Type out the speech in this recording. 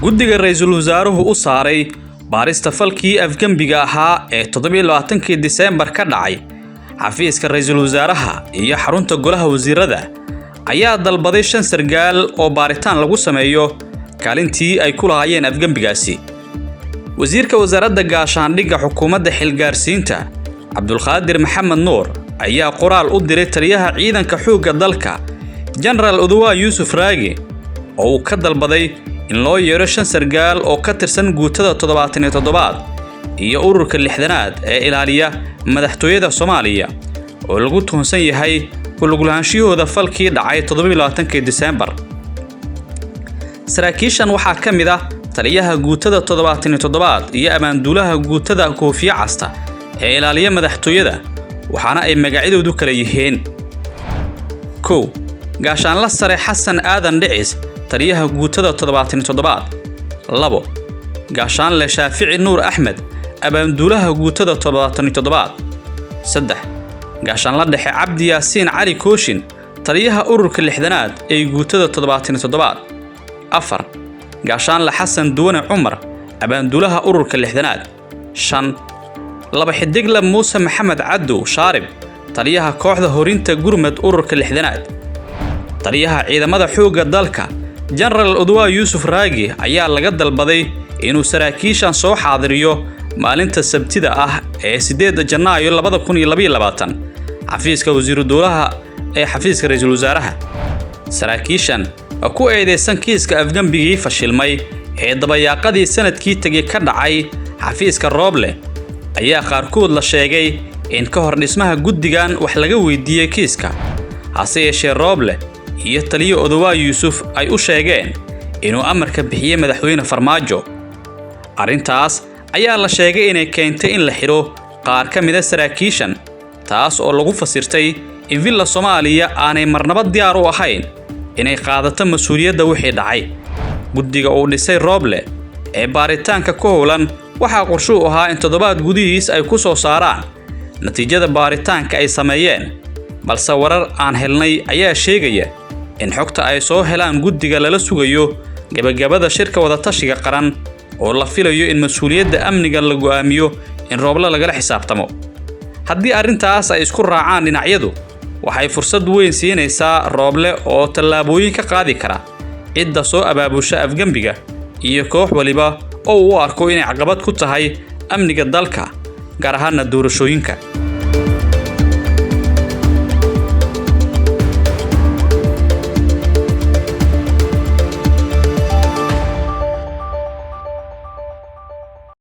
Guddiga ra'iisul wasaaruhu u saaray baarista falkii afgembiga ahaa ee 27-kii Diseembar ka dhacay xafiiska ra'iisul wasaaraha iyo xarunta golaha wasiirada ayaa dalbaday 5 sargaal oo baaritaan lagu sameeyo kaalintii ay ku lahaayeen afgembigaasi. Wasiirka wasaaradda gaashaandhigga xukuumadda xilgaarsiinta Cabdulqaadir Maxamed Nuur ayaa qoraal u diray taliyaha ciidanka xoogga dalka Jenaraal Oduwaa Yuusuf Raagi oo uu ka dalbaday in loo yeero 5 sargaal oo ka tirsan guutada 77aad iyo ururka 60aad ee ilaaliya madaxtooyada Soomaaliya oo lagu tuhunsan yahay ku lug lahaanshiyahooda falkii dhacay 27-kii Diseembar. Saraakiishan waxaa ka mid ah taliyaha guutada 77aad iyo abaanduulaha guutada koofiye casta ee ilaaliya madaxtooyada, waxaana ay magacyadoodu kala yihiin: 1. Gaashaanla sare Xasan Aadan Dhicis, taliyaha guutada 77aad. 2. Gaashaanle Shaafici Nuur Axmed, abaanduulaha guutada 77aad. 3. Gaashaanla dhexe Cabdi Yaasiin Cali Kooshin, taliyaha ururka 60aad ee guutada 77aad. 4. Gaashaanle Xasan Duwane Cumar, abaanduulaha ururka 60aad. 5. Laba xidigle Muuse Maxamed Cadow Shaarib, taliyaha kooxda horinta gurmad ururka 60aad. Taliyaha ciidamada xoogga dalka Jenaraal Oduwaa Yuusuf Raagi ayaa laga dalbaday inuu saraakiishan soo xaadiriyo maalinta Sabtida ah ee 8 Janaayo 2022 xafiiska wasiiru dowlaha ee xafiiska ra'iisul wasaaraha. Saraakiishan ku eedeysan kiiska afgembigii fashilmay ee dabayaaqadii sanadkii tegey ka dhacay xafiiska Rooble ayaa qaarkood la sheegay in ka hor dhismaha guddigan wax laga weydiiyey kiiska, hase yeeshee Rooble iyo taliye Oduwaa Yuusuf ay u sheegeen inuu amarka bixiyey madaxweyne Farmaajo. Arrintaas ayaa la sheegay inay keentay in la xidho qaar ka mid a saraakiishan, taas oo lagu fasirtay in Villa Soomaaliya aanay marnaba diyaar u ahayn inay qaadato mas'uuliyadda wixii dhacay. Guddiga uu dhisay Rooble ee baaritaanka ku howlan waxaa qorshuhu ahaa in toddobaad gudihiis ay ku soo saaraan natiijada baaritaanka ay sameeyeen, balse warar aan helnay ayaa sheegaya in xogta ay soo helaan guddiga lala sugayo gabagabada shirka wadatashiga qaran oo la filayo in mas'uuliyadda amniga la go'aamiyo in Rooble lagala xisaabtamo. Haddii arrintaas ay isku raacaan dhinacyadu, waxay fursad weyn siinaysaa Rooble oo tallaabooyin ka qaadi kara cidda soo abaabusha afgembiga iyo koox waliba oo uu u arko inay caqabad ku tahay amniga dalka, gaar ahaana doorashooyinka.